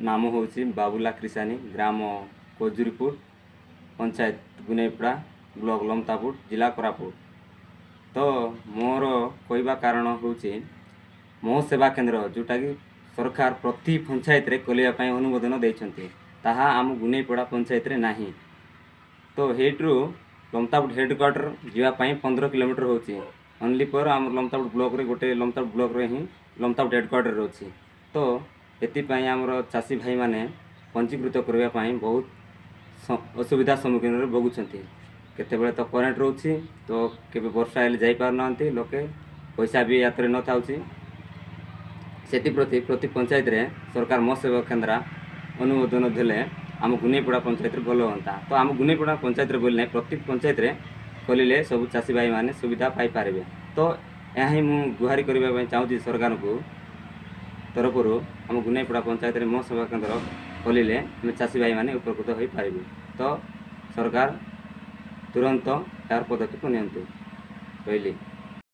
ନାମ ହେଉଛି ବାବୁଲା କ୍ରିସାନୀ, ଗ୍ରାମ କଜୁରୀପୁର, ପଞ୍ଚାୟତ ଗୁନେଇପଡ଼ା, ବ୍ଲକ ଲମତାପୁଟ, ଜିଲ୍ଲା କୋରାପୁଟ। ତ ମୋର କହିବା କାରଣ ହେଉଛି, ମୋ ସେବା କେନ୍ଦ୍ର ଯେଉଁଟାକି ସରକାର ପ୍ରତି ପଞ୍ଚାୟତରେ ଖୋଲିବା ପାଇଁ ଅନୁମୋଦନ ଦେଇଛନ୍ତି, ତାହା ଆମ ଗୁନେଇପଡ଼ା ପଞ୍ଚାୟତରେ ନାହିଁ। ତ ହେଇଠୁ ଲମତାପୁଟ ହେଡ଼କ୍ୱାର୍ଟର ଯିବା ପାଇଁ 15 କିଲୋମିଟର ହେଉଛି। ଓନ୍ଲି ଫର୍ ଆମର ଲମତାପୁଟ ବ୍ଲକରେ ଗୋଟେ, ଲମତାପୁଟ ବ୍ଲକରେ ହିଁ ଲମତାପୁଟ ହେଡ଼କ୍ୱାର୍ଟର ଅଛି। ତ ଏଥିପାଇଁ ଆମର ଚାଷୀ ଭାଇମାନେ ପଞ୍ଜୀକୃତ କରିବା ପାଇଁ ବହୁତ ଅସୁବିଧା ସମ୍ମୁଖୀନରେ ଭୋଗୁଛନ୍ତି। କେତେବେଳେ ତ କରେଣ୍ଟ ରହୁଛି, ତ କେବେ ବର୍ଷା ହେଲେ ଯାଇପାରୁନାହାନ୍ତି ଲୋକେ, ପଇସା ବି ହାତରେ ନଥାଉଛି। ସେଥିପ୍ରତି ପ୍ରତି ପଞ୍ଚାୟତରେ ସରକାର ମୋ ସେବା କେନ୍ଦ୍ର ଅନୁମୋଦନ ଦେଲେ ଆମ ଗୁନେଇପଡ଼ା ପଞ୍ଚାୟତରେ ଭଲ ହୁଅନ୍ତା। ତ ଆମ ଗୁନେଇପଡ଼ା ପଞ୍ଚାୟତରେ ବୋଲି ନାହିଁ, ପ୍ରତି ପଞ୍ଚାୟତରେ ଖୋଲିଲେ ସବୁ ଚାଷୀ ଭାଇମାନେ ସୁବିଧା ପାଇପାରିବେ। ତ ଏହା ହିଁ ମୁଁ ଗୁହାରି କରିବା ପାଇଁ ଚାହୁଁଛି ସରକାରଙ୍କୁ ତରଫରୁ, ଆମ ଗୁନେଇପଡ଼ା ପଞ୍ଚାୟତରେ ମୋ ସେବା କେନ୍ଦ୍ର ଖୋଲିଲେ ଆମେ ଚାଷୀ ଭାଇମାନେ ଉପକୃତ ହୋଇପାରିବୁ। ତ ସରକାର ତୁରନ୍ତ ଏହାର ପଦକ୍ଷେପ ନିଅନ୍ତୁ, ରହିଲି।